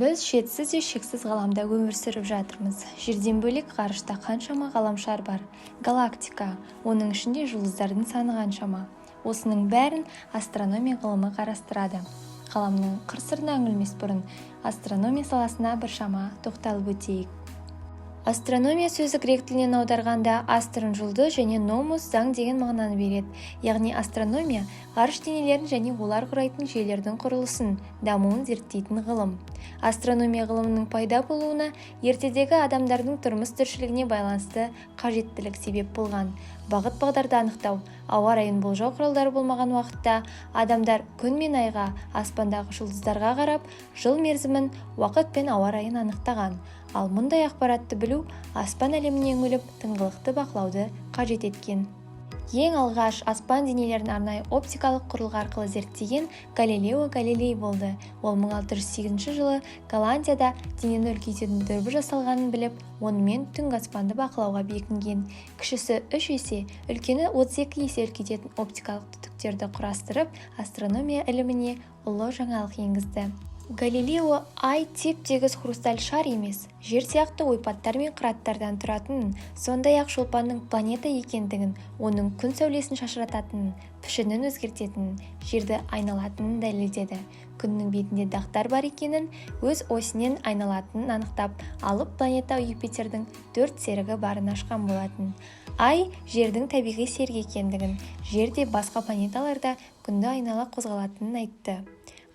Біз шетсіз де шексіз ғаламда өмір сүріп жатырмыз. Жерден бөлек ғарышта қаншама ғаламшар бар, галактика, оның ішінде жұлдыздардың саны қаншама? Осының бәрін астрономия ғылымы қарастырады. Ғаламның қыр-сырына үңілмес бұрын астрономия саласына біршама тоқталып өтейік. Астрономия сөзі грек тілінен аударғанда астрон – жұлдыз және номос – заң деген мағынаны береді. Яғни астрономия – ғарыш денелерін және олар құрайтын жүйелердің құрылысын, дамуын зерттейтін ғылым. Астрономия ғылымының пайда болуына ертедегі адамдардың тұрмыс тіршілігіне байланысты қажеттілік себеп болған. Бағыт-бағдарды анықтау, ауа райын болжау құралдары болмаған уақытта адамдар күн мен айға, аспандағы жұлдыздарға қарап, жыл мерзімін, уақыт пен ауа райын анықтаған. Ал мұндай ақпаратты білу аспан әлеміне үңіліп, тыңғылықты бақылауды қажет еткен. Ең алғаш аспан денелерін арнайы оптикалық құрылғы арқылы зерттеген Галилео Галилей болды. Ол 1608 жылы Голландияда денені үлкейтетін дүрбі жасалғанын біліп, онымен түнгі аспанды бақылауға бекінген. Кішісі 3 есе, үлкені 32 есе үлкейтетін оптикалық түтіктерді құрастырып, астрономия іліміне ұлы жаңалық енгізді. Галилео Ай теп-тегіс хрусталь шар емес, Жер сияқты ойпаттар мен қыраттардан тұратынын, сондай-ақ Шолпанның планета екендігін, оның күн сәулесін шашырататынын, пішінін өзгертетінін, Жерді айналатынын дәлелдеді. Күннің бетінде дақтар бар екенін, өз осінен айналатынын анықтап, алып планета Юпитердің төрт серігі барын ашқан болатын. Ай Жердің табиғи серігі екендігін, Жер де, басқа планеталар да Күнді айнала қозғалатынын айтты.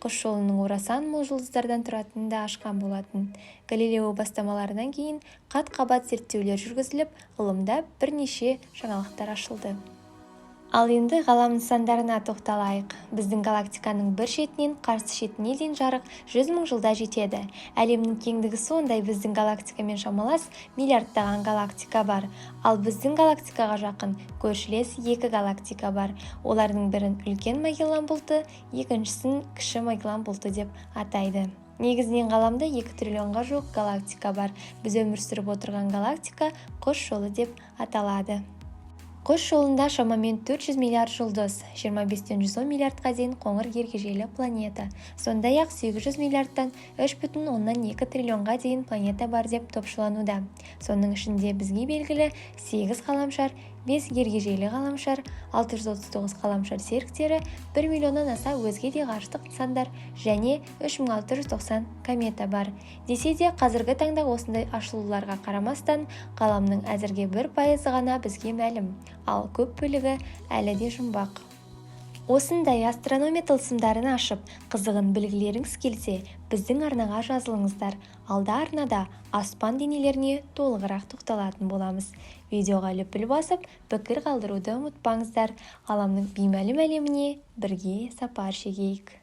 Құс жолының орасан мол жұлдыздардан тұратынын да ашқан болатын. Галилео бастамаларынан кейін қат-қабат зерттеулер жүргізіліп, ғылымда бірнеше жаңалықтар ашылды. Ал енді ғалам нысандарына тоқталайық. Біздің галактиканың бір шетінен қарсы шетіне дейін жарық 100 000 жылда жетеді. Әлемнің кеңдігі сондай. Біздің галактикамен шамалас миллиардтаған галактика бар. Ал біздің галактикаға жақын, көршілес екі галактика бар. Олардың бірін Үлкен Магеллан бұлты, екіншісін Кіші Магеллан бұлты деп атайды. Негізінен ғаламда 2 триллионға жуық галактика бар. Біз өмір сүріп отырған галактика Құс жолы деп аталады. Құс жолында шамамен 400 миллиард жұлдыз, 25-тен 110 миллиардқа дейін қоңыр ергежейлі планета, сондай-ақ 800 миллиардтан 3,2 триллионға дейін планета бар деп топшылануда. Соның ішінде бізге белгілі 8 ғаламшар, 5 ергежейлі ғаламшар, 639 ғаламшар серіктері, 1 миллионнан аса өзге де ғарыштық нысандар және 3690 комета бар. Десе де, қазіргі таңда осындай ашылуларға қарамастан, ғаламның әзірге 1% ғана бізге мәлім, ал көп бөлігі әлі де жұмбақ. Осындай астрономия тылсымдарын ашып, қызығын білгілеріңіз келсе, біздің арнаға жазылыңыздар. Алда арнада аспан денелеріне толығырақ тоқталатын боламыз. Видеоға лүпіл басып, пікір қалдыруды ұмытпаңыздар. Ғаламның беймәлім әлеміне бірге сапар шегейік.